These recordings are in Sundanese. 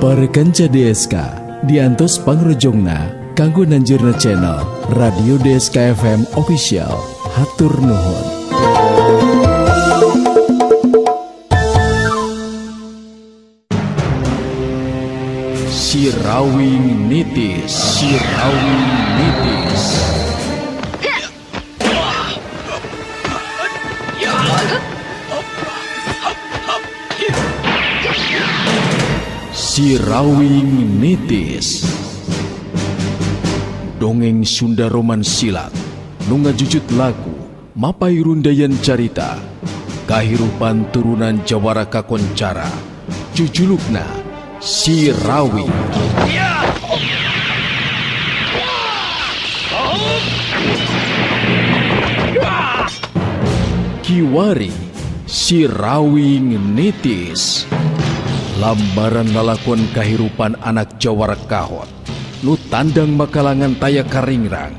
Para kanca DSK diantos pangrojongna kanggo nanjurna channel Radio DSK FM Official. Hatur nuhun. Sirawing Nitis, Sirawing Nitis. Sirawing Nitis. Dongeng Sunda Roman Silat nu ngajujut lagu mapay rundayan carita kahirupan turunan jawara kakoncara jujulukna Sirawing. Kiwari Sirawing Nitis. Lambaran lalakon kahirupan anak jawara kahot nu tandang makalangan taya karingrang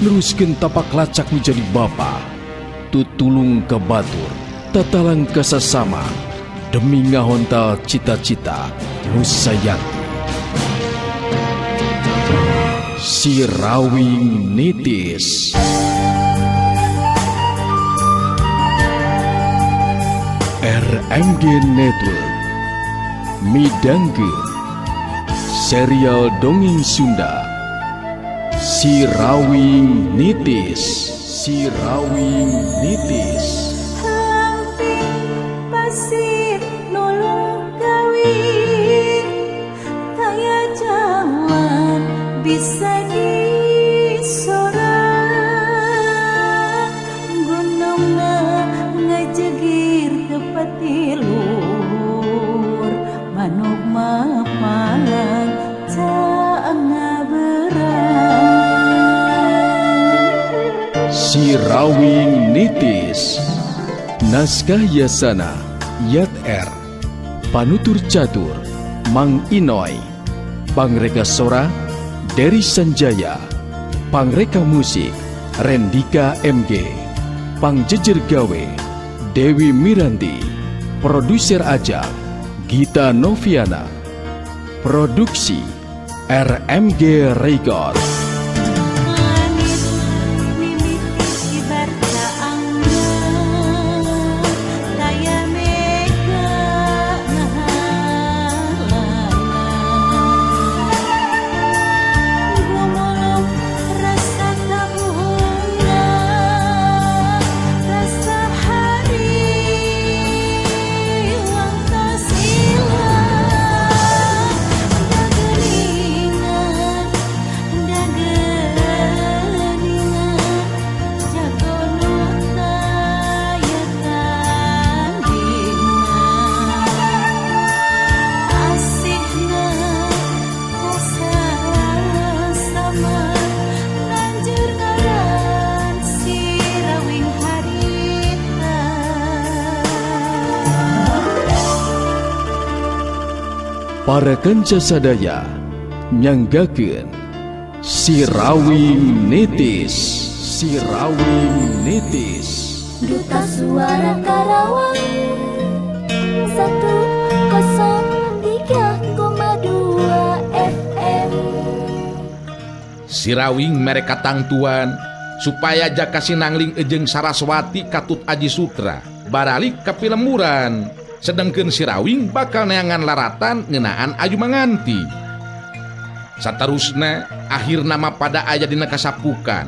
neruskeun tapak lacak nu jadi bapa tutulung ka batur tatalang ka sasama demi ngahontal cita-cita nu sayakti. Sirawing Nitis. RMG Network midangkeun serial dongeng Sunda Sirawing Nitis. Sirawing Nitis. Hampir pasir nulung kawin taya jalan bisa disorang gunungna ngajegir tepati luhur manuk mapalang Sirawing Nitis. Naskah Yasana Yat R. Panutur Catur Mang Inoy. Pangreka Sora Dery Sanjaya. Pangreka Musik Rendika MG. Pangjejer Gawe Dewi Miranti. Produser Ajak Gita Noviana. Produksi RMG Record. Para kanca sadaya nyanggakeun Sirawing Nitis. Sirawing Nitis. Duta Suara Karawang 103,2 FM. Sirawing mereka tangtuan supaya jaka sinangling ejeng Saraswati katut Aji Sutra baralik ka pilemburan. Sedangkeun Sirawing bakal neangan laratan ngeunaan Ayu Manganti. Saterusna akhir nama pada aya dina kasapukan.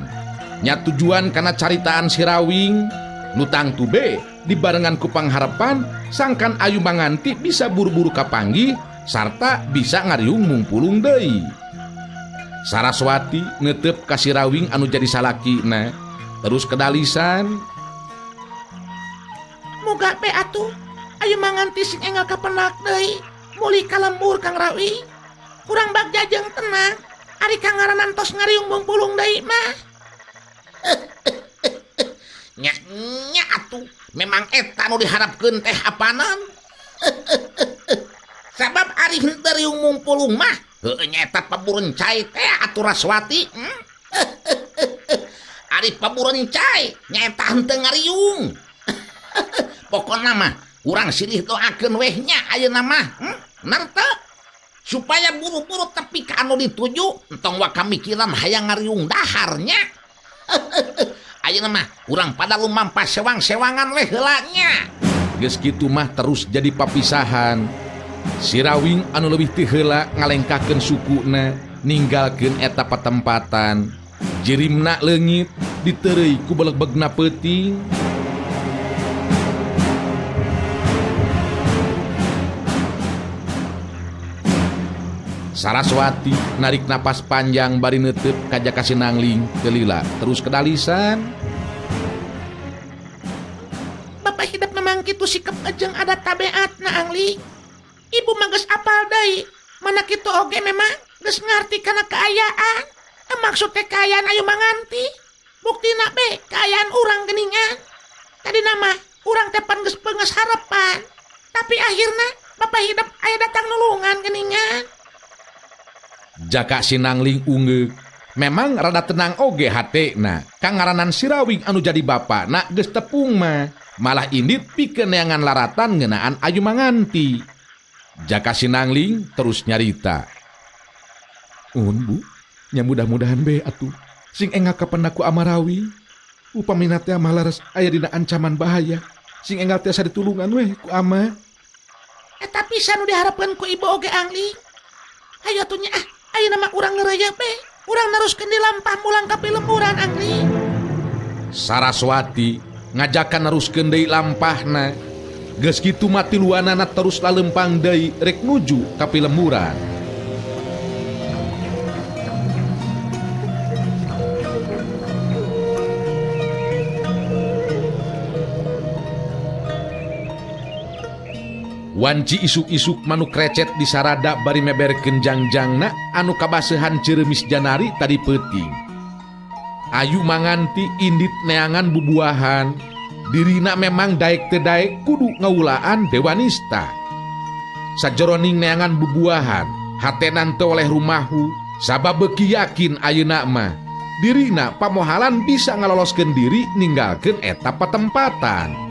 Nya tujuan kana caritaan Sirawing nu tangtu be dibarengan ku pangharepan sangkan Ayu Manganti bisa buru-buru kapanggih sarta bisa ngariung mungpulung deui. Saraswati netep ka Sirawing anu jadi salakina terus kedalisan. Moga be atuh Ayu Manganti sing enggal kapenak deui muli ka lembur Kang Rawi. Kurang bagja jeung tenang ari kang ngaranan tos ngariung mungpulung deui mah. Nya nya atuh memang eta nu diharapkeun teh apanan. Sabab ari henteu riung mungpulung mah heueuh nya eta pabureun cai teh atuh Raswati. Ari pabureun cai nya eta henteu ngariung. Pokona mah urang silih doakeun weh nya ayeuna mah. Bener teu? Supaya buru-buru tepi ka anu dituju, entong waka mikiran hayang ngariung daharnya. Ayeuna mah urang pada lumampah sewang-sewangan we heula nya. Geus kitu mah terus jadi papisahan. Sirawing anu leuwih ti heula ngalengkahkeun sukuna, ninggalkeun eta patempatan. Jirimna leungit diteureuy ku belegbegna peuting. Saraswati narik napas panjang bari neuteut ka Jaka Sinangling kelila terus kedalisan. Bapak hidup memang kitu sikap jeung adat tabeatna Angling. Ibu mah geus apal deui, mana kitu oge memang geus ngarti kana kaayaan. Maksud teh kaayaan ayu manganti. Buktina be kaayaan urang geuningan. Tadi nama urang teh pan geus peungeus harepan. Tapi akhirna Bapak hidup aya datang nulungan geuningan. Jaka Sinangling ungeuk. Memang rada tenang oge hatena. Kangaranan Sirawing anu jadi bapana geus tepung mah. Malah indit pikeun neangan laratan ngeunaan ayu manganti. Jaka Sinangling terus nyarita. Un bu, nya mudah-mudahan be atuh. Sing enggal kapendak ku Amarawi. Upamina teh mah leres aya dina ancaman bahaya. Sing enggal tiasa ditulungan weh ku ama. Eta pisan nu diharapkeun ku ibu oge Angling. Hayo atuh nya ah. Ayeuna mah urang ngeureuyeuk be, urang neruskeun di lampah mulang ka pilemburan Angling. Saraswati ngajakan neruskeun deui lampahna. Geus kitu mah tiluanana terus lalempang deui rek nuju ka pilemburan. Wanci isuk-isuk manuk recet di sarada bari meberkeun jangjangna anu kabasehan ceuremis janari tadi peuting. Ayu manganti indit neangan bubuahan, dirina memang daek teu daek kudu ngaulaan Dewanista. Sajeroning neangan bubuahan, hatenan teu oleh rumahu, sabab beuki yakin ayeuna mah dirina pamohalan bisa ngaloloskeun diri ninggalkeun eta patempatan.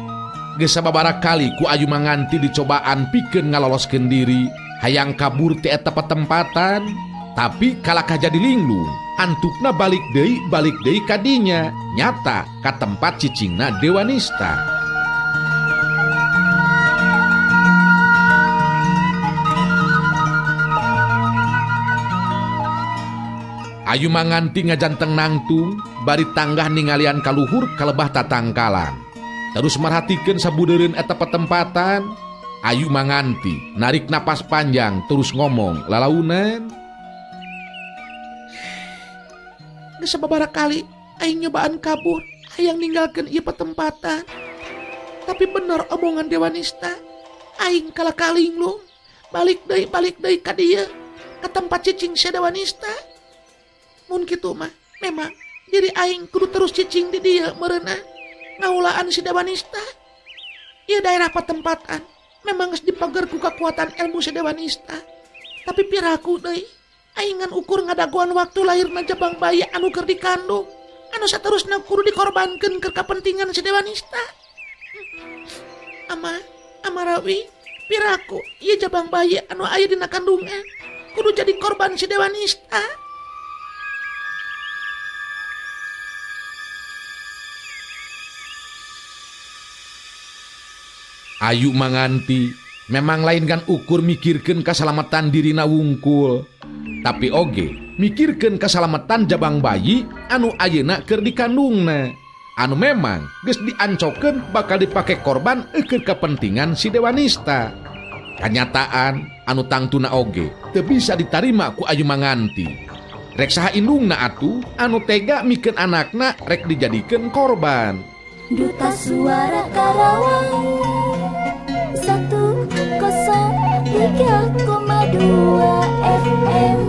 Geus sababaraha kali ku ayu manganti dicobaan pikeun ngaloloskeun diri, hayang kabur ti eta patempatan, tapi kalakah jadi linglung, antukna balik deui ka dinya, nyata ka tempat cicingna Dewanista. Ayu manganti ngajanteng nangtung, bari tanggah ningalian kaluhur kalebah tatangkalan. Terus merhatikeun sabudeureun eta patempatan. Ayu manganti narik napas panjang terus ngomong lalaunan. Geus sababaraha kali aing nyobaan kabur, hayang ninggalkeun ieu patempatan. Tapi bener omongan Dewanista, aing kalah kalinglung, balik deui ka dieu, ka tempat cicing si Dewanista. Mun kitu mah memang diri aing kudu terus cicing di dieu meureunna. Ngaulaan si Dewanista. Ieu daerah patempatan memang geus dipager ku kekuatan ilmu si Dewanista. Tapi piraku deui aing ngan ukur ngadagoan waktu lahirna jabang bayi anu keur dikandung, anu saterusna kudu dikorbankeun keur kapentingan si Dewanista. Ama, Amarawi, piraku ieu jabang bayi anu aya dina kandungan kudu jadi korban si Dewanista. Ayu manganti memang lain kan ukur mikirkeun kasalamatan dirina wungkul, tapi oge mikirkeun kasalamatan jabang bayi anu ayeuna keur dikandungna, anu memang geus diancokeun bakal dipake korban keur kepentingan si Dewanista. Kanyataan anu tangtuna oge teu bisa ditarima ku Ayu Manganti. Rek saha indungna atuh anu tega mikeun anakna rek dijadikeun korban. Duta Suara Karawang 103,2 FM.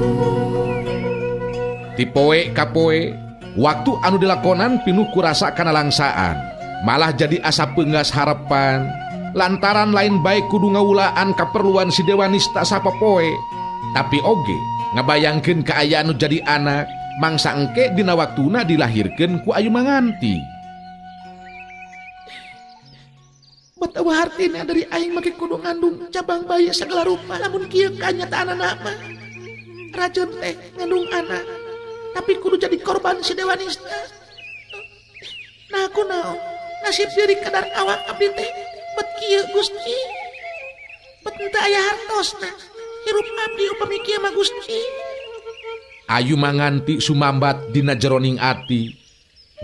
Tipoe kapoe, waktu anu dilakonan pinuh kurasa kana langsaan, malah jadi asa peunggas harapan. Lantaran lain baik kudu ngaulaan kaperluan si Dewanista sapopoe, tapi oge ngabayangkeun kaayaan nu jadi anak mangsa engke dina waktuna dilahirkeun ku Ayu Manganti. Bet Bet eueuh hartina dari aing make kudu ngandung cabang bayi segala rupa. Lamun kieu kanyataanana mah. Rajeun teh ngandung anak, tapi kudu jadi korban si Dewanista. Nah kunaon nasib diri kadar awak abdi teh bet kieu Gusti. Bet henteu aya hartosna. Hirup abdi upami kieu mah Gusti. Ayu Manganti sumambat dina jeroning ati.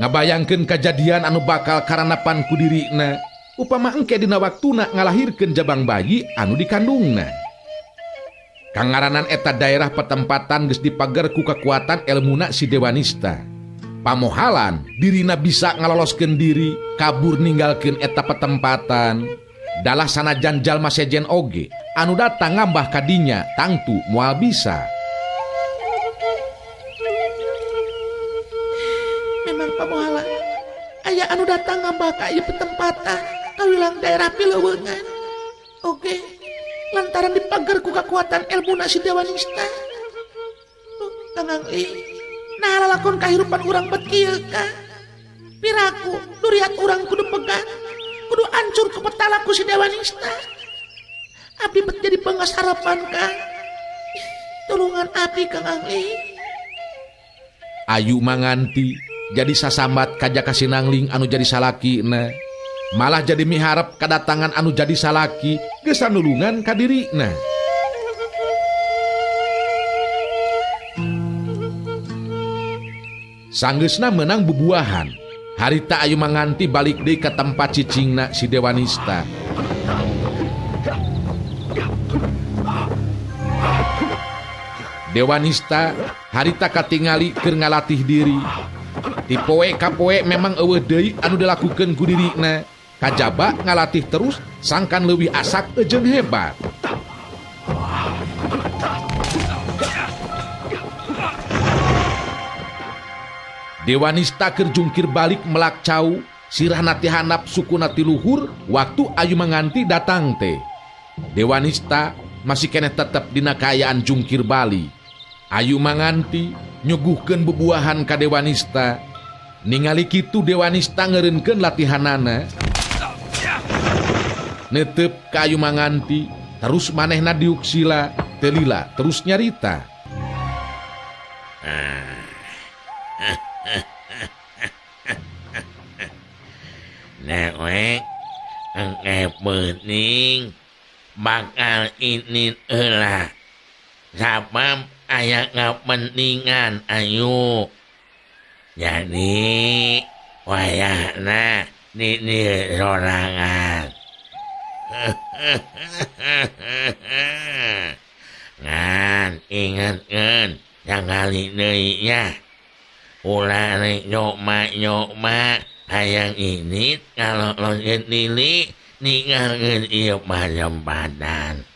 Ngabayangkeun kajadian anu bakal karanapan ku dirina. Upama engke dina waktuna ngalahirkeun jabang bayi anu dikandungna. Kangaranan eta daerah petempatan geus dipager ku kekuatan elmuna si Dewanista. Pamohalan dirina bisa ngaloloskeun diri, kabur ninggalkeun eta petempatan. Dalah sanajan jalma sejen oge anu datang ngambah kadinya tangtu moal bisa. Memang pamohalan aya anu datang ngambah ka ieu petempatan kawilang daerah Pileuweungan. Oke, lantaran dipager ku kekuatan elmuna si Dewanista. Duh, Kang Angling, nah lalakon kahirupan urang bet kieu ka. Piraku duriat urang kudu pegat, kudu ancur ku petalaku si Dewanista. Abdi bet jadi pengas harapan Kang. Tulungan abdi Kang Angling. Ayu Manganti jadi sasambat ka Jaka Sinangling anu jadi salakina. Malah jadi miharep kedatangan anu jadi salaki geus nulungan ka dirina. Sanggeusna meunang bubuahan. Harita Ayu Manganti balik deui ka tempat cicingna si Dewanista. Dewanista harita katingali keur ngalatih diri. Ti poe ka poe memang eueuh deui anu dilakukeun ku dirina. Kajaba ngalatih terus sangkan leuwih asak jeung hebat. Dewanista keur jungkir balik melak cau, sirahna ti handap sukuna ti luhur waktu Ayu Manganti datang teh. Dewanista masih keneh tetep dina kaayaan jungkir balik. Ayu Manganti nyuguhkeun bubuahan ka Dewanista. Ningali kitu Dewanista ngeureunkeun latihanana. Netep ka Ayu Manganti, terus manehna diuk sila, teu lila terus nyarita. Dewek engke peuting bakal ini heula. Sabab aya kapentingan ayu. Jadi wayahna di sorangan. Ngan ingetkeun sakali deui nya. Ulah rek nyokma-nyokma hayang ini kalau loskeun diri ninggalkeun ieu pasempatan.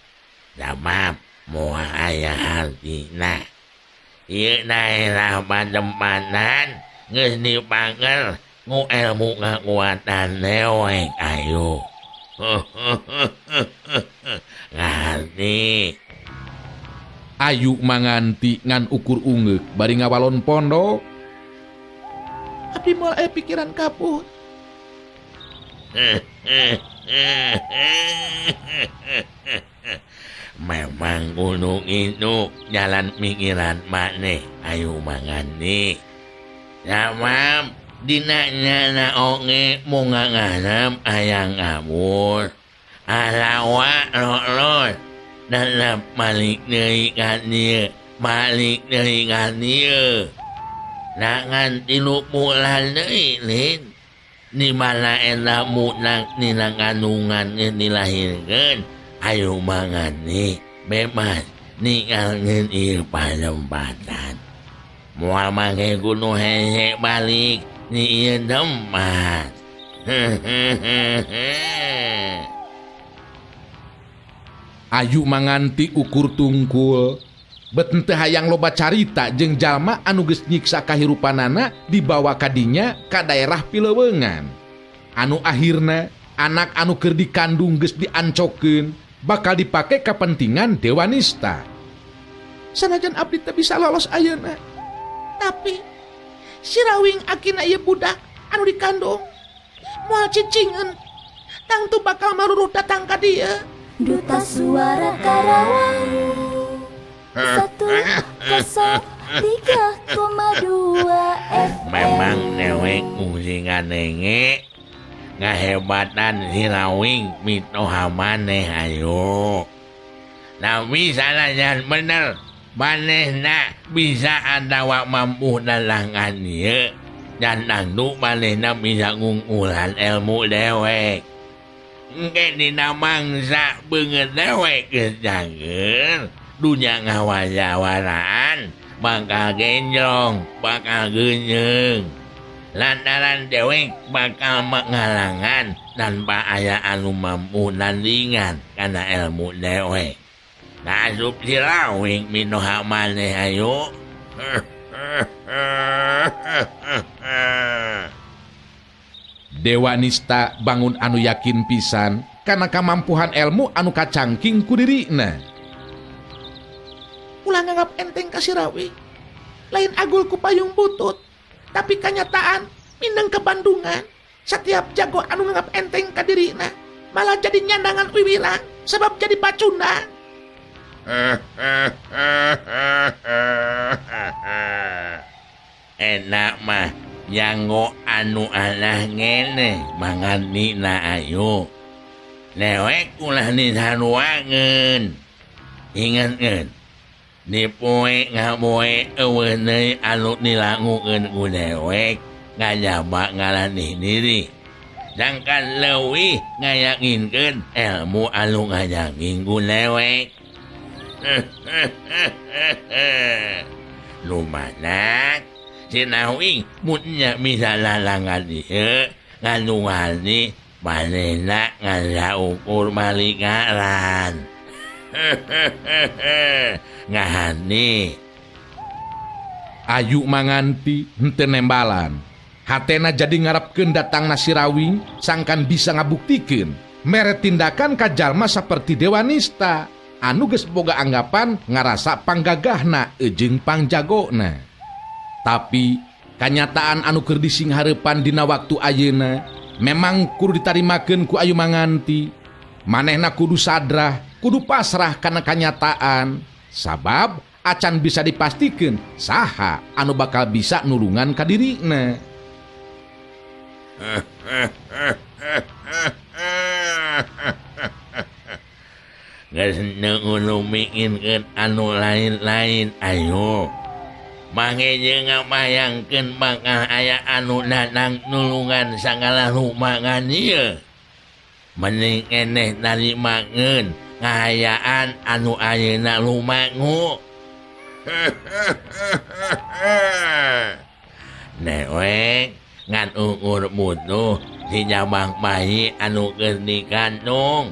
Sabab moal aya artina. Ieu daerah pasempatan geus dipager ku ilmu kakuatan dewek ayu. Ngarti. Ayu Manganti ngan ukur ungeuk bari ngawalon pondok. Abdi moal aya pikiran kabur. Memang gunung itu jalan pikiran maneh Ayu Manganti. Sabab dina nyana oge munga ngarep hayang kabur. Alawa lolos tetep balik deui ka dieu, balik deui ka dieu. Nangan 3 bulan deui lin. Di mana eta budak dina kandungan geus dilahirkeun, Ayu Manganti bebas ninggalkeun ieu pasempatan. Moal make kudu hese balik di ieu tempat. Ayu Manganti ukur tungkul. Bet henteu hayang loba carita jeung jalma anu geus nyiksa kahirupanana dibawa kadinya ka daerah Pileuweungan. Anu akhirna anak anu keur dikandung geus diancokeun bakal dipake kapentingan Dewanista. Sanajan abdi teu bisa lolos ayeuna, tapi si Rawing akina ieu budak anu dikandung moal cicingeun Tangtu bakal maruruh datang ka dieu. Duta Suara Karawang 103,2 FM. Memang dewek mesti ngadenge ngahebatan si Rawing mitoha maneh ayo. Tapi sanajan bener manehna bisa atawa mampu dalangan ieu dan tangtu manehna bisa ngungkulan ilmu dewek. Engke dina mangsa beungeut dewek geus jangeur dunya ngawajawaraan bakal genjrong, bakal geunyeung. Lantaran dewek bakal mengalangan tanpa aya anu mampu nandingan kana ilmu dewek. Asup si Rawing minoha maneh ayo. Dewa Nista bangun anu yakin pisan kana kamampuhan ilmu anu kacangking ku dirina. Ulah nganggap enteng ka si Rawing. Lain agul ku payung butut, tapi kanyataan mindeng ke Bandungan. Setiap jago anu nganggap enteng ka dirina malah jadi nyandangan wiwirang sebab jadi pacundang. Enak mah janggo anu anah ngene mangantina ayo. Dewek ulah disaruangeun. Ingetkeun dipoe ngaboe eueuh deui anu dilangukeun ku dewek ngajaba ngalatih diri. Sangkan leuwih ngayakinkeun ilmu anu ngajangking ku dewek. Lumanak si Rawing mun nya bisa lalangan ieu ngandungan manehna ngan saukur malikaran. Ngahani Ayu Manganti henteu nembalan. Hatena jadi ngarepkeun datangna si Rawing sangkan bisa ngabuktikeun mere tindakan ka jalma saperti Dewa Nista anu geus boga anggapan ngarasa panggagahna jeung pangjagona. Tapi kanyataan anu keur disinghareupan dina waktu ayeuna memang kudu ditarimakeun ku Ayu Manganti. Manehna kudu sadrah, kudu pasrah kana kanyataan sabab acan bisa dipastikeun saha anu bakal bisa nulungan ka dirina. Geus neung mikirkeun anu lain-lain ayo. Mange jeung ngabayangkeun bakal aya anu datang nulungan sagala rumangan ieu. Mending eneh narimakeun ngahayaan anu ayeuna lumangu. Dewek ngan ukur butuh si jabang bayi anu keur dikandung.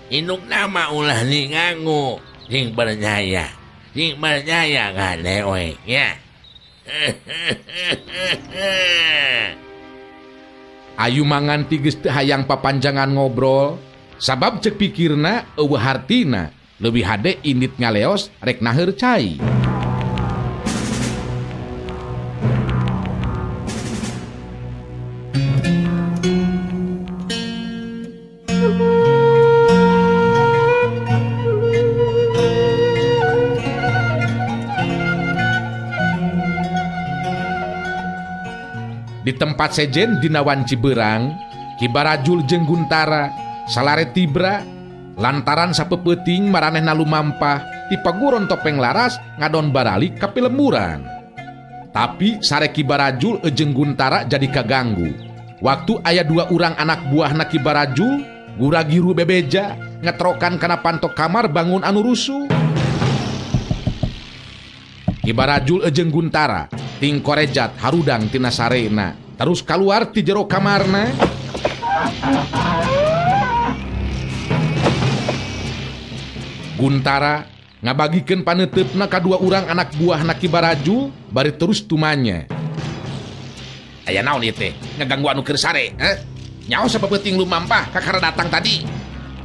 Indukna mah ulah diganggu, sing percaya ka dewek nya. Ayu Manganti geus teu hayang papanjangan ngobrol sabab ceuk pikirna eueuh hartina leuwih hade indit ngaleos rek naheur cai. Di tempat sejen dina wanci berang, Ki Barajul jeung Guntara salare tibra lantaran sapeupeting maranehna lumampah ti paguron topeng laras ngadon baralik ka pilemburan. Tapi sare Ki Barajul jeung Guntara jadi kaganggu. Waktu aya dua urang anak buahna Ki Barajul guragiru bebeja ngetrokan kana pantok kamar bangun anu rusuh. Ki Barajul jeung Guntara ting korejat harudang tina sarena terus kaluar ti jero kamarna. Guntara ngabagikeun paneuteup ka dua urang anak buahna Ki Barajul bari terus tumanya. Aya naon ieu teh ngaganggu anu keur sare, heh? Nyaho sapeuting lumampah kakara datang tadi.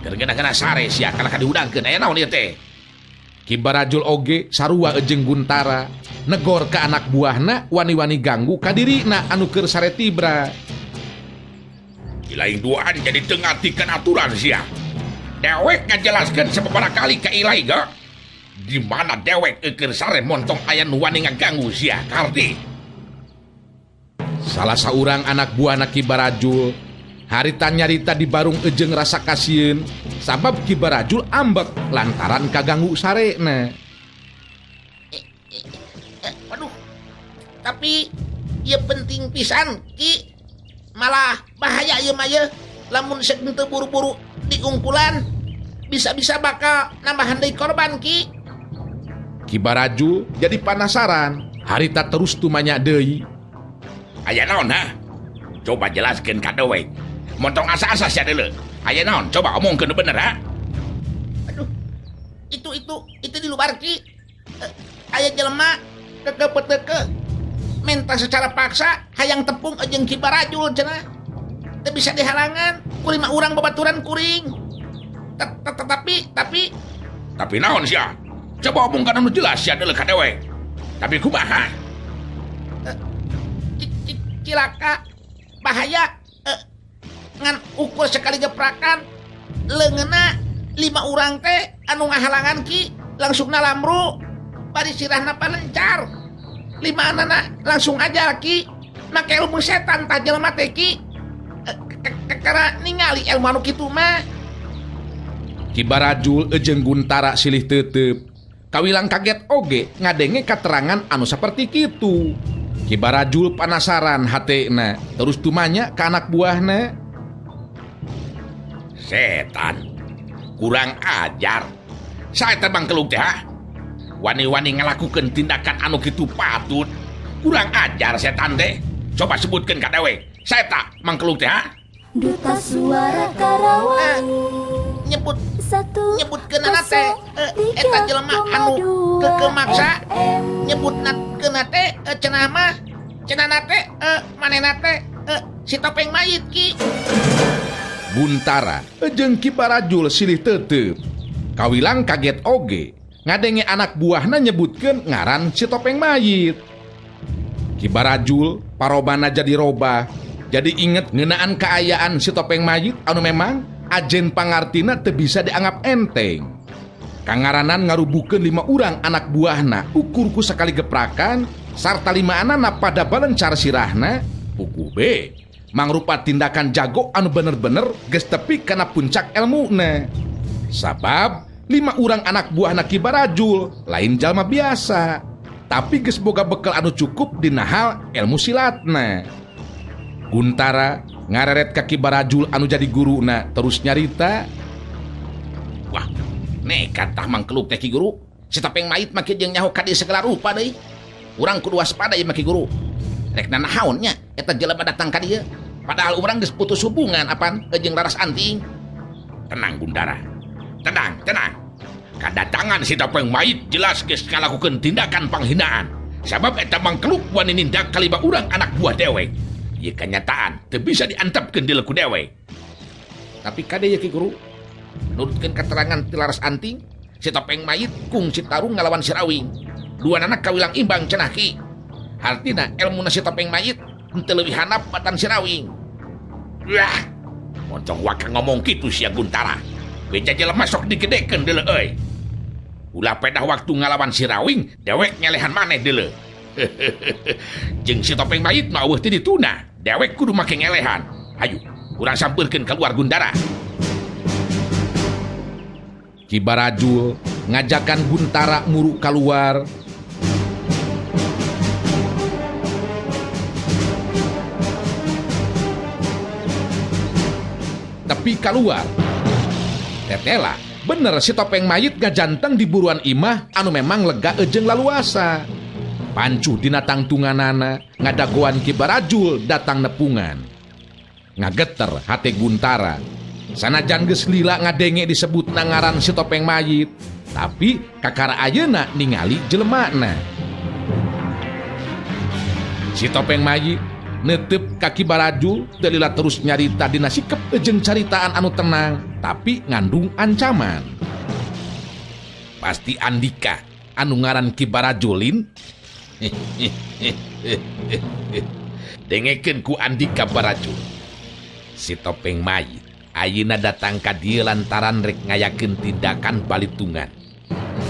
Keur geuna-geuna sare sia kalah ka dihudangkeun aya naon ieu teh. Ki Barajul oge sarua jeung Guntara negor ka anak buahna wani-wani ganggu ka dirina anu keur sare tibra. Ilaing duaan jadi teu ngartikeun aturan sia. Dewek ngajelaskeun sababaraha kali ka Ilai ga. Di mana dewek eukeur sare montong aya nu wani ngaganggu sia, karti. Salah saurang anak buahna Ki Barajul harita nyarita di barung ejeng rasa kasieun sabab Ki Barajul ambek lantaran kaganggu sarena. Waduh. Tapi ieu penting pisan Ki. Malah bahaya ieu mah ye. Lamun teu buru-buru diungkulan bisa-bisa bakal nambahan deui korban Ki. Ki Barajul jadi penasaran, harita terus tumanya deui. Aya naon ha? Coba jelaskeun ka dewek. Montong asa-asa sia deuleu. Aya naon? Coba omongkeun nu bener ha. Aduh. Itu di luar Ki. Aya jelema kekepeteke minta secara paksa hayang tepung jeung Ki Barajul cenah. Teu bisa dihalangan, ku lima urang babaturan kuring. Tapi naon sia? Coba omongkeun anu jelas sia deuleu ka dewek. Tapi kumaha? Cilaka, bahaya, ngan ukur sekali geprakan leungeunna lima urang teh anu ngahalangan Ki langsung nalamru bari sirahna palencar. Lima anana langsung aja Ki make ilmu setan tah jelema teh Ki. Karena ningali ilmu anu kitu mah. Ki Barajul jeung Guntara silih teuteub. Kawilang kaget oge ngadenge katerangan anu saperti kitu. Ki Barajul panasaran hatena terus tumanya ka anak buahna. Setan kurang ajar. Saya terbang keluk teh ha. Wani-wani ngalakukeun tindakan anu kitu patut. Kurang ajar setan teh. Coba sebutkeun ka dewek. Saya tak mangkeluk teh ha. Duta Suara Karawang. Nyebut satu nyebutkeun teh eta jelema anu kekemaksa nyebutna keuna teh cenah mah cenah teh manehna teh si topeng mayit Ki. Guntara jeung Ki Barajul silih teuteub. Kawilang kaget oge ngadenge anak buahna nyebutkeun ngaran si topeng mayit. Ki Barajul parobana jadi robah, jadi inget ngeunaan kaayaan si topeng mayit anu memang ajen pangartina teu bisa dianggap enteng. Kangaranan ngarubukeun lima urang anak buahna ukurku sakali geprakan sarta lima anana pada balencar sirahna puku B mangrupa tindakan jago anu bener-bener geus tepi kana puncak elmuna. Sabab lima urang anak buahna Ki Barajul lain jalma biasa, tapi geus boga bekel anu cukup dina hal ilmu silatna. Guntara ngareret ka Ki Barajul anu jadi guruna terus nyarita. Wah, nekat tah mangkeluk teh Ki Guru. Si topeng mayit make jeung nyaho ka dieu segala rupa deui. Urang kudu waspada ieu mah Ki Guru. Rek nanahaon nya eta jelema datang ka dieu. Padahal urang geus putus hubungan apan jeung Laras Anting. Tenang Gundara. Tenang, tenang. Kadatangan si topeng mayit jelas geus ngalakukeun tindakan panghinaan. Sabab eta mangkeluk wani nindak kalima urang anak buah dewek. Ieu kanyataan teu bisa diantepkeun di leku dewek. Tapi kade ye Ki Guru, nurutkeun keterangan ti Laras Anting, si topeng mayit kung si tarung ngalawan si Rawing. Dua anak kawilang imbang cenah Ki. Hartina elmuna si topeng mayit henteu leuwih handap batan si Rawing. Wah, moncong waka ngomong kitu sia Guntara. Beja jelema sok digedekeun deuleu euy. Ulah pedah waktu ngalawan si Rawing, dewek nyelehan maneh deuleu. Jeung si topeng mayit mah eueuh teu dituna, dewek kudu make ngelehan. Hayu, urang sampeurkeun keluar Gundara. Ki Barajul ngajakan Guntara muru keluar. Tapi keluar. Tetela, bener si topeng mayit ngajanteng di buruan imah anu memang lega ejeng laluasa. Pancuh dina tangtunganana ngadagoan Ki Barajul datang nepungan. Ngageter hate Guntara. Sanajan geus lila ngadenge disebut ngaran si topeng mayit, tapi kakara ayeuna ningali jelemana. Si topeng mayit netep ka Ki Barajul teu lila terus nyarita dina sikep jeung caritaan anu tenang tapi ngandung ancaman. Pasti Andika anu ngaran Ki Barajulin. Dengekeun ku Andika Barajul. Si topeng mayit ayeuna datang ka dieu lantaran rek ngayakeun tindakan balitungan.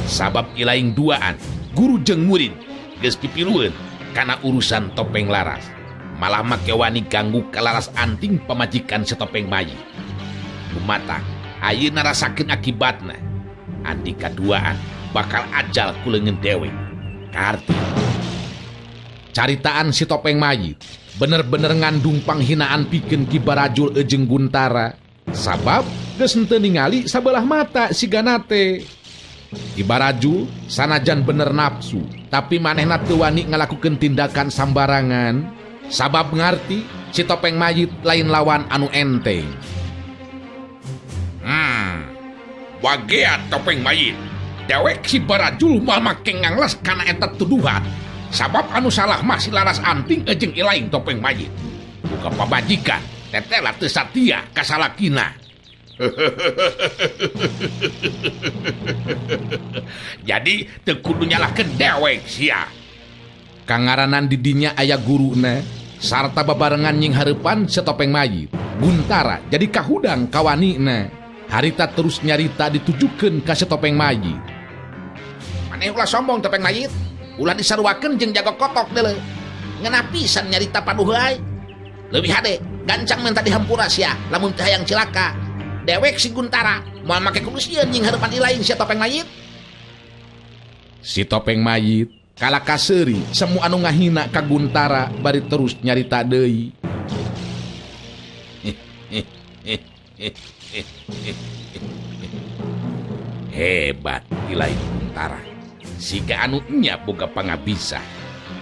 Sabab ilaing duaan guru jeung murid geus pipilueun kana urusan topeng laras. Malah make wani ganggu ka Laras Anting pamajikan si topeng mayit. Lumata ayeuna rasakeun akibatna. Andika duaan bakal ajal ku leungeun dewek. Karti. Caritaan si topeng mayit bener-bener ngandung panghinaan pikeun Ki Barajul jeung Guntara. Sabab geus henteu ningali sabelah mata sigana teh. Ki Barajul sanajan bener nafsu, tapi manehna teu wani ngalakukeun tindakan sambarangan. Sabab ngarti si topeng mayit lain lawan anu enteng. Wagea topeng mayit. Dewek si Barajul moal make ngangles kana eta tuduhan. Sabab anu salah mah si Laras Anting jeung ilaing topeng mayit. Buka pabajikan tetela teu satia ka salakina. Jadi teu kudu nyalahkeun dewek sia. Kangaranan didinya aya guruna sarta babarengan nying hareupan si topeng mayit. Guntara jadi kahudang kawanina. Harita terus nyarita ditujukeun ka si topeng mayit. Maneh ulah sombong topeng mayit. Ulah disaruakeun jeung jago kotok deuleu. Ngeunah pisan nyarita paduhai. Leuwih hade gancang minta dihampura sia lamun teu hayang cilaka. Dewek si Guntara moal make kudu sieun nying hareupan ilaing si topeng mayit. Si topeng mayit kala kaseuri semu anu ngahina ka Guntara bari terus nyarita deui. Hebat ilaing Guntara. Siga anu nya boga pangabisa.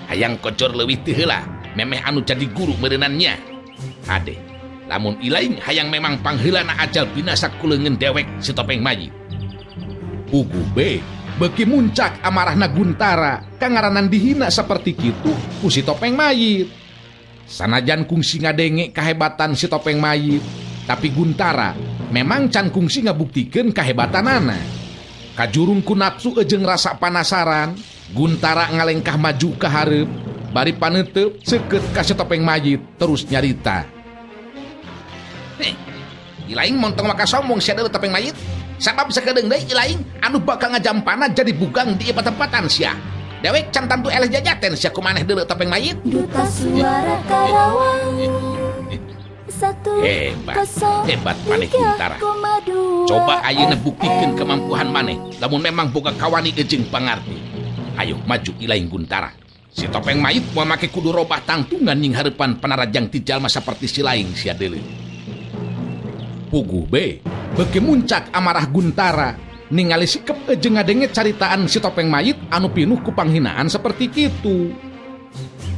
Hayang kocor leuwih teu heula memeh anu jadi guru meureunannya. Hade, lamun ilaing hayang memang pangheulana ajal binasa ku leungeun dewek si topeng mayit. Puguh be beuki muncak amarahna Guntara kangaranan dihina saperti kitu ku si topeng mayit. Sanajan kungsi ngadenge kahebatan si topeng mayit, tapi Guntara memang can kungsi ngabuktikeun kahebatanana. Kajurung ku nafsu jeung rasa panasaran, Guntara ngalengkah maju ka hareup, bari paneuteub seukeut ka si topeng mayit terus nyarita. Heh, ilaing montong maka sombong sia deuleu topeng mayit. Sabab sakedeung deui ilaing anu bakal ngajampana jadi bugang di patempatan sia. Dewek can tantu eleh jajaten sia ku maneh deuleu topeng mayit. Duta Suara Karawang. 1 Hebat, 0 hebat maneh Guntara. 3,2 Coba ayeuna buktikeun kemampuan maneh lamun memang boga kawani jeung pangarti. Ayo maju ilaing Guntara. Si topeng mayit moal make kudu robah tangtungan nying hareupan panarajang ti jalma saperti si laing sia deuleu. Puguh be beuki muncak amarah Guntara ningali sikep jeung ngadenge caritaan si topeng mayit anu pinuh ku panghinaan seperti kitu.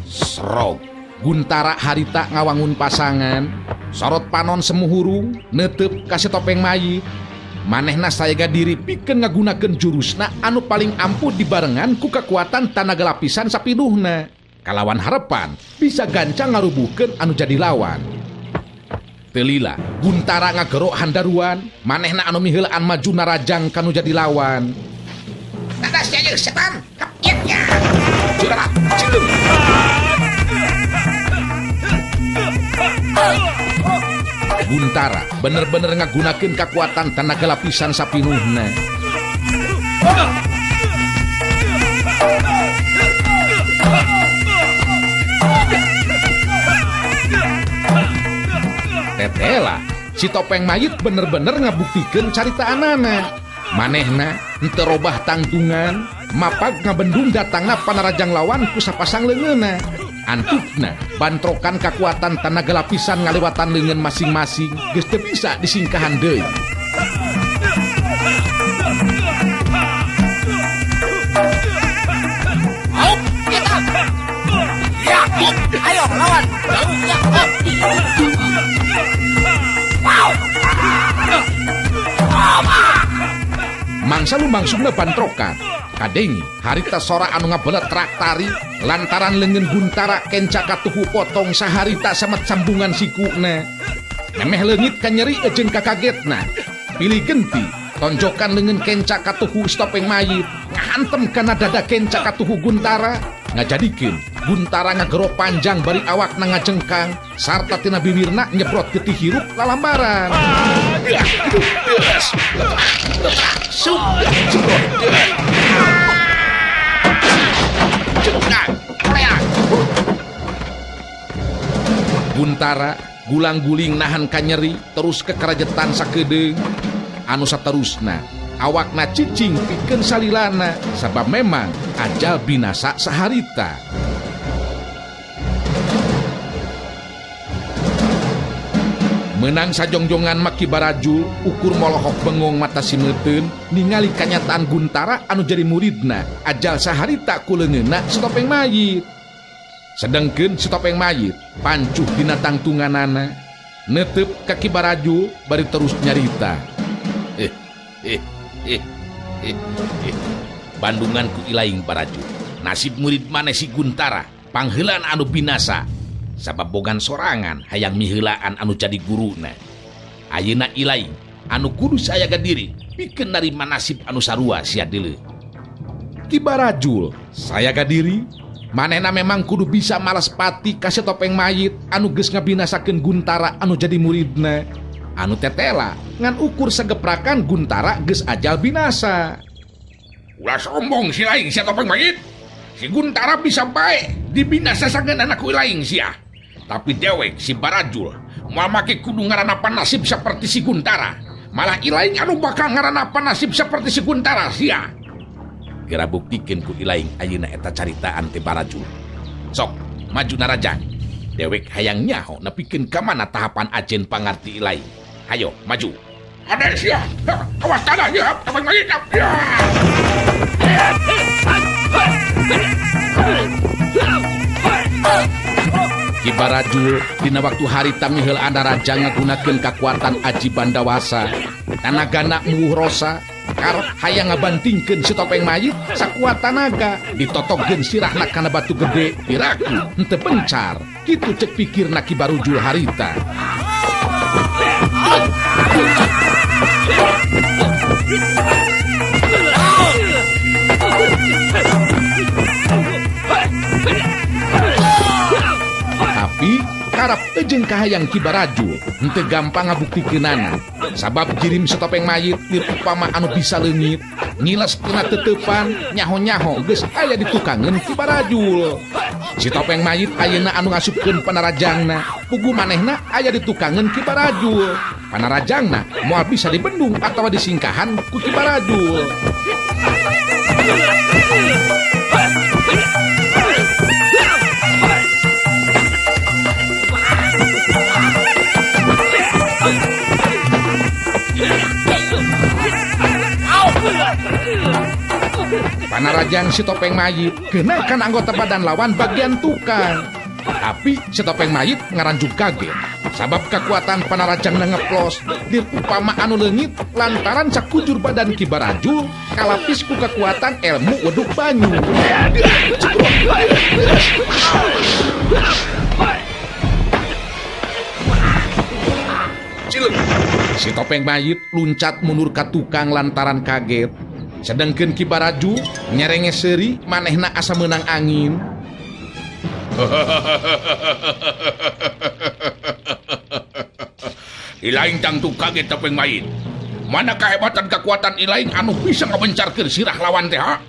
Serog Guntara harita ngawangun pasangan, sorot panon semu hurung neuteup ka si topeng mayit. Manehna sayaga diri pikeun ngagunakeun jurusna anu paling ampuh dibarengan ku kekuatan tanaga lapisan sapinuhna. Kalawan harepan bisa gancang ngarubuhkeun anu jadi lawan. Telila Guntara ngagerok handaruan, manehna anu miheulaan maju narajang kanu jadi lawan. Dadas sia ieu setan, kapietnya. Curah, cileung. Guntara bener-bener ngagunakeun kakuatan tanaga lapisan sapinuhna. Tetela, si topeng mayit bener-bener ngabuktikeun caritaanana. Manehna henteu robah tangtungan, mapag ngabendung datangna panarajang lawan ku sapasang leungeunna. Antukna bantrokan kakuatan tanaga lapisan ngalewatan leungeun masing-masing geus teu bisa disingkahan deui. Ayo lawan. Mangsa lumangsungna bantrokan. Kadengi harita sora anu ngabelet traktari lantaran leungeun Guntara kenca katuhu potong saharita samet sambungan sikuna. Memeh leungit kanyeri jeung kakagetna. Pilih genti tonjokan leungeun kenca katuhu si topeng mayit ngahantem kana dada kenca katuhu Guntara. Ngajadikeun Guntara ngagero panjang bari awakna ngajengkang sarta tina biwirna nyebrot getih hirup lalambaran. Guntara gulang-guling nahan kanyeri terus kekerajetan sakedeung anu saterusna awakna cicing pikeun salilana sabab memang ajal binasa saharita. Menang sajongjongan maki Barajul ukur molohok bengong mata simeuteun ningali kanyataan Guntara anu jadi muridna ajal saharita ku leungeunna si topeng mayit. Sedengkeun si topeng mayit pancuh dina tangtunganana netep ka Ki Barajul bari terus nyarita. Bandungan ku ilaing Barajul, nasib murid maneh si Guntara pangheulaan anu binasa sabab bogan sorangan hayang miheulaan anu jadi guruna. Ayeuna ilaing anu kudu sayaga diri pikeun narima nasib anu sarua sia deuleu. Ki Barajul sayaga diri manehna memang kudu bisa malas pati ka si topeng mayit anu geus ngabinasakeun Guntara anu jadi muridna. Anu tetela ngan ukur sageprakan Guntara geus ajal binasa. Ulah sombong si laing sia topeng mayit. Si Guntara bisa bae dibinasa sangeunana ku laing sia. Tapi dewek si Barajul moal make kudu ngaranapan nasib seperti si Guntara. Malah ilaing anu bakal ngaranapan nasib seperti si Guntara sia. Gera buktikeun ku ilaing ayeuna eta caritaan teh Barajul. Sok maju narajang. Dewek hayang nyaho nepikeun ka mana tahapan ajen pangarti ilaing. Hayo maju. Ada sia. Awas tanah ya, topeng mayit. Ya. Ki Barajul dina waktu harita miheulaan narajang ngagunakeun kakuatan aji bandawasa. Tanagana muwuh rosa karep hayang ngabantingkeun si topeng mayit sakuat tanaga ditotogkeun sirahna kana batu gede piraku henteu bencar. Kitu cek pikirna Ki Barujul harita. Tapi karep eujeung kahayang Ki Barajul henteu gampang ngabuktikeunana sabab jirim si topeng mayit lir upama anu bisa leungit ngiles tina teteupan nyaho-nyaho geus aya ditukangeun Ki Barajul. Si topeng mayit ayeuna anu ngasupkeun panarajangna pugu manehna aya ditukangeun Ki Barajul. Panarajangna moal bisa dibendung atawa disingkahan ku Ki Barajul. Panarajang si topeng mayit kenakan anggota badan lawan bagian tukang. Tapi si topeng mayit ngaranjug kaget sabab kekuatan panarajang ngeplos dir upama anu leungit lantaran sakujur badan Ki Barajul kalapis ku kekuatan ilmu weduk banyu. Si topeng mayit luncat mundur ka tukang lantaran kaget. Sedengkeun Ki Barajul nyerenge seuri manehna asa meunang angin. Ilaing tangtu kaget topeng mayit. Mana kehebatan kekuatan ilaing anu bisa ngabencarkeun sirah lawan teh ha?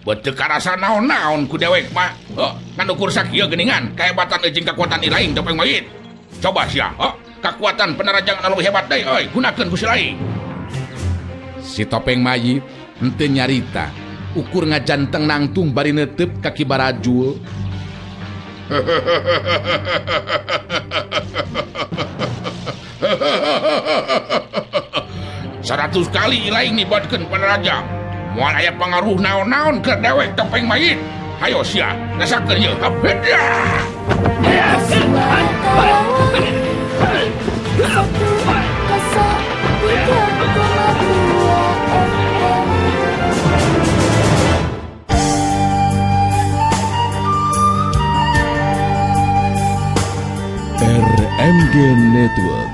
Beuteuk karasa naon-naon ku dewek mah. Heuh, ngan ukur sakieu geuningan kehebatan jeung kekuatan ilaing topeng mayit. Coba sia, heuh, kekuatan penarajang anu leuwih hebat deui euy, gunakeun ku si laing. Si topeng mayit henteu nyarita, ukur ngajanteng nangtung bari neuteup ka Ki Barajul. 100 kali ilaing nibatkeun panarajang. Moal aya pangaruh naon-naon keur dewek topeng mayit. Hayo sia, rasakeun ieu. RMG Network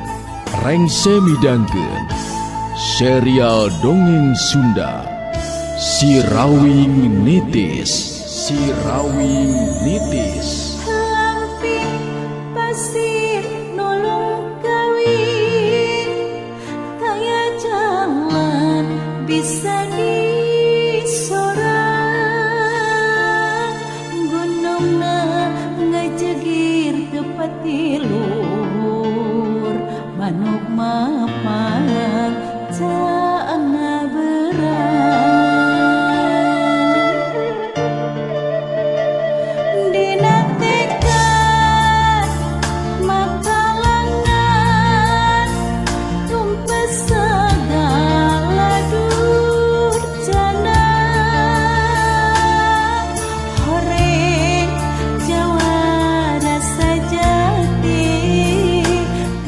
Rengse midangkeun serial dongeng Sunda Sirawing Nitis. Sirawing Nitis. Lamping pasir nolong kawin, kaya jalan bisa disorang. Gunungna ngejegir tepati luhur, manuk mapan caangna berang. Dina tekad makalangan tumpes segala durjana. Horeng jawara sajati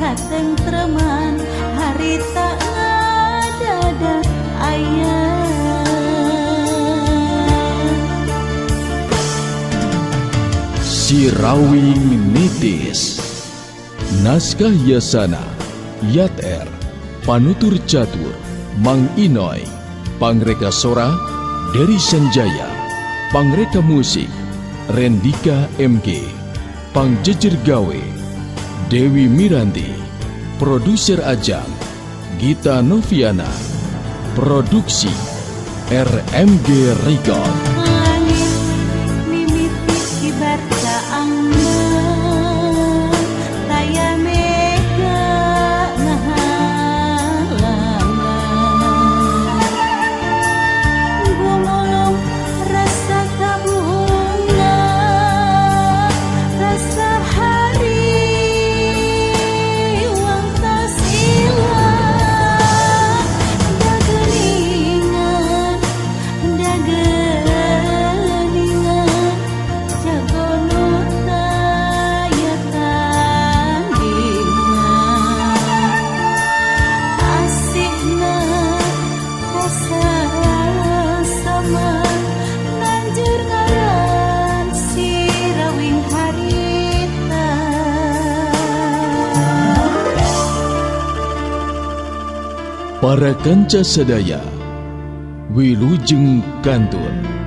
katentreman harita ngadada aya. Sirawing Nitis. Naskah Yasana, Yat R, Panutur Catur, Mang Inoy, Pangreka Sora, Dery Sanjaya, Pangreka Musik, Rendika MG, Pangjejer Gawe, Dewi Miranti, Produser Ajang, Gita Noviana, Produksi RMG Record. Langit mimiti kibar caangna, taya mega ngahalangan. Gumulung rasa kabunga, rasa hari wang tas ilang. Dageningan, dageningan, jago nu taya tandingan. Asihna kasasama, nanjur ngaran sirawing harita. Para kanca sadaya, wilujeng kantun.